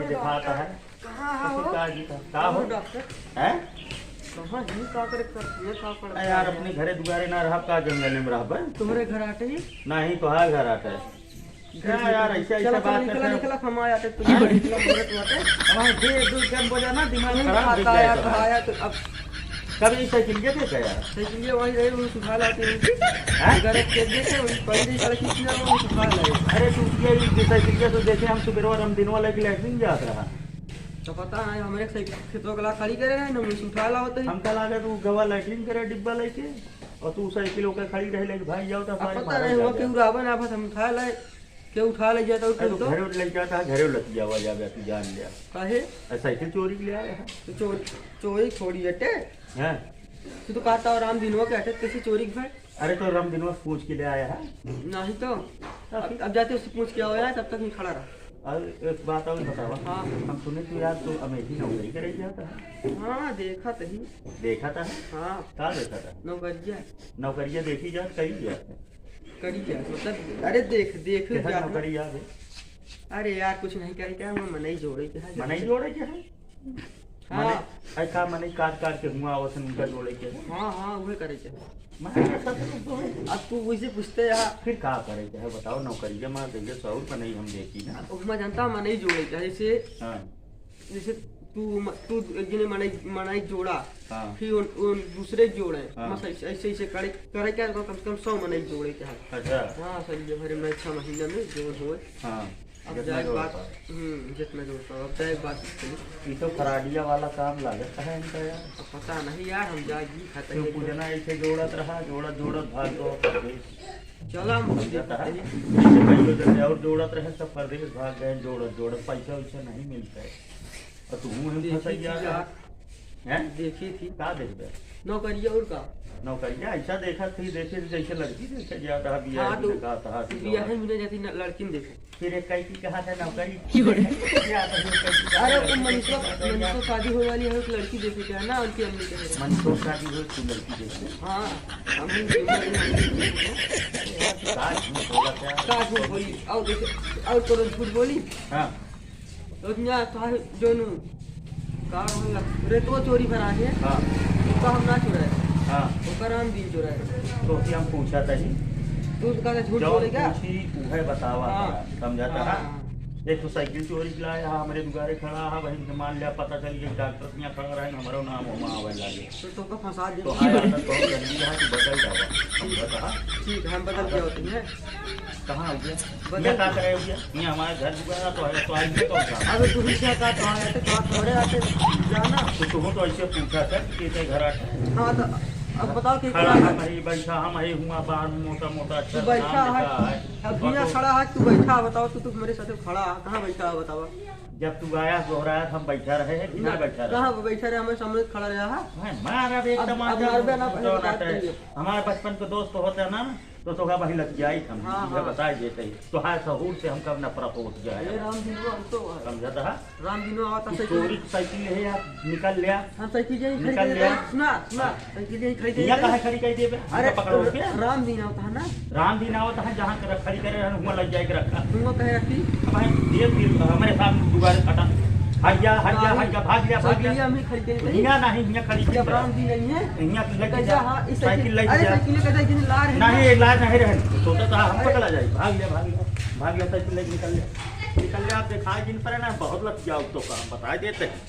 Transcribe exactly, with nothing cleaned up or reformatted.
दिखाता है। कहाँ है वो? का जी का? का हो? कौन डॉक्टर? हैं? कहाँ ही का करे कर, ये का कर अरे यार, अपने घरे दुआरे ना रहब, का जंगल में रहब? तुम्हरे घर आटे ही? नहीं, तोहार घर आटे। घर क्या से यार, निकल, ऐसे, ऐसे चला, बात चला, निकला, करते हो। निकला, हम आ जाते, तुम निकला, बोलत बाटे। हमारे दे दू जन बोला ना, दिमाग तुम खराब खाता दिख जाए है, तो। खाया तो अब कभी साइकिल के थे क्या यार? साइकिल के वही रहे, वो सुखा लाते हैं। हैं? घर के देखे, वही पहले ही साला खींच लिया, वो सुखा लाए। अरे, तू ये, ये साइकिल के तो देखे, हम सुबेरवा रामदिनवा लेके लैट्रिन जात रहा। तो पता है, हमारे साइकिल खेतवा के ला खड़ी करे रहे ना, वही से उठा लावत है। हमका लागे तू गवा लैट्रिन करे डिब्बा लेके, और तू साइकिल ओकर खड़ी रहे लेके भाग जाओ तो अब हमारे पता मारा नहीं, हुआ जावे। क्यों रावण आफत हम उठा लाए, के उठा ले जाता है अरे, तो तो? घरे ले जाता है, घरे लतियावा जावे, तू जान लिया। काहे? अरे, साइकिल चोरी के ले आया है। तो चोर, चोरी थोड़ी हटे। हैं? तू तो कहता हो रामदिनवा के हटे, कैसे चोरी के भाई? अरे, तो रामदिनवा से पूछ के ले आया है। नहीं तो। तो अब, फिर? अब जाते उससे पूछ के आओ यार, तब तक नहीं खड़ा रहा। अरे, एक बात और बतावा। हाँ। हम सुने तू यार, तू अमेठी नौकरी करे जाता है। हाँ, देखा तो ही। देखा था? हाँ। का देखा था? नौकरिया। नौकरिया देखी जात, करी जात। करी क्या? मतलब, अरे देख, देख कैसा जा। नौकरी आ गई? अरे यार, कुछ नहीं करे क्या, मैं मनई जोड़े के है। मनई जोड़े के है? हाँ। मने, ऐ का मनई काट काट के हुआ, वसन उनका जोड़े के है? हाँ, हाँ, वही करे के है। मैं ऐसा तो कुछ तो है। अब तू वैसे पूछते यार। फिर का करे के है, बताओ, नौकरी के मार देंगे, सौ रुपये नहीं हम देखी ना। अब मैं जानता हूँ, मनई जोड़े के है, जैसे हाँ। जैसे तू म-, तू एक जने मनई, मनई जोड़ा, हाँ। फिर उन, उन दूसरे जोड़े, हाँ। बस ऐसे, ऐसे, ऐसे करे, करे क्या, तो कम से कम सौ मनई जोड़े के है। अच्छा। हाँ, सर, ये भरे मैं छह महीना में जो होए। हाँ, अब जितना जाए जोड़ बात, पाए। हम्म, जितना जोड़ पाओ, अब जाए बात सुनो। ये तो फराडिया वाला काम लागत है इनका यार। अब पता नहीं यार, हम जाए जी खाता क्यों ये तो। पूजना ऐसे जोड़त रहा, जोड़त, जोड़त भाग गो परदेश। चला, हम समझत है। जैसे कहियो जैसे और जोड़त रहे, सब परदेश भाग गए, जोड़त, जोड़त, पैसा वैसा नहीं मिलता है। और तू मुँह में देखी फंसाई थी जा रहा यार। है। हैं? देखी थी। का देखबे? नौकरिया और का? नौकरिया ऐसा देखा थी, देखे थी जैसे लड़की देखे जाता है, बिया हाँ, भी तो लगा था, हाथ बिया लगा। है, मिले जाती न-, लड़की में देखे। फिर एक कई की कहा था नौकरी। क्यों रे? क्या था, फिर कई की कहा अरे, था? वो मनीषा, मनीषा शादी होने वाली है, एक लड़की देखे क्या है ना, उनकी अम्मी कहे। मनीषा शादी हो, तू लड़की देखे। हाँ, हम ही देखे। का झूठ बोला क्या? का झूठ बोली? और देखे, और कौनो झूठ बोली? हाँ। उतना था जोनू, का होला? रेतवा चोरी भरा है। हाँ। ओका हम ना चुराए। हाँ। ओका रामदीन चुराए। तो क्या हम पूछा था ही? तू तो कहता झूठ जौन बोले क्या? पूछी, उहे बतावा हाँ। था, समझा था? हाँ, हाँ। एक तो साइकिल चोरी के लाया, हमरे दुआरे खड़ा है, वहीं से मान लिया, पता चल गया डॉक्टर के यहाँ खड़ा रहे, हमरो नाम वहाँ आवे लागे। तो तोका फंसा दे। तो हाँ, आदत बहुत गंदी है, तू बदल जावा। समझा था? ठीक, हम बदल आदत गया होती है। कहाँ हो गया? बदल मैं क्या गया। करे हो गया? ये हमारे घर दुआरा तो है, तो आइए कौन सा? अबे तू ही क्या कहता है? तो क्या थोड़े आते जाना? तो तुम तो ऐसे पूछा था कि के घर आते हैं? हाँ, तो अब बताओ कि खड़ा क्या हम है, बैठा हम है, हुआ बाहर में मोटा मोटा तू अच्छा बैठा नाम है, लिखा है। अब और यहाँ तो खड़ा है, तू बैठा है, बताओ, तू, तू मेरे साथ खड़ा है, कहाँ बैठा है, बताओ? जब तू आया, दोहराया, हम बैठा रहे हैं कि ना ना, बैठा रहे? कहाँ बैठा रहे? हमारे सामने खड़ा रहा है। मैं मारा एक अब, अब तमाचा, मरबे ना, पहले तो बात ना करिए। हमारे बचपन के दोस्त होते हैं ना, तो तोहका वही लग जाई हम, हाँ, ये हाँ। बताए देते ही। तोहार सहूर से हमका नफरत होत जाए। ए राम जी, वो हम तो है। समझत हा? राम जी, वो आवता तू साइकिल। चोरी की साइकिल ले यार, निकल ले। हम साइकिल यहीं खड़ी निकल कर ले। देते हैं। सुना, सुना, हाँ। साइकिल यहीं खड़ी कर यहाँ देते काहे हैं। खड़ी कर देबे? अरे, हमका पकड़ो के? राम जी ना होता है ना। राम जी ना होता है, जहाँ कर खड़ी करे रहन, हुआं लग जाए के रखा। तुमको कहे रखी? अब भाई, ये फिर हमारे साथ दुबारा खटा। हट जा, हट जा, हाँ, हट जा, भाग जा, भाग जा। साइकिल हमें खड़ी कर देते हैं। हियाँ नहीं, हियाँ खड़ी जब कर। राम जी नहीं है, हियाँ तो लेके कैसा, जा। हाँ, इस साइकिल साइकिल, लेके अरे जा। साइकिल लेके जा, इतनी लार है ना। नहीं, ये लार नहीं रहन। सोचा था हमको चला जाए। भाग ले, भाग ले, भाग ले, साइकिल लेके निकल ले। निकल ले, आप दिखाई जिन पर है ना, बहुत लग जाओ तो काम, बता देते हैं।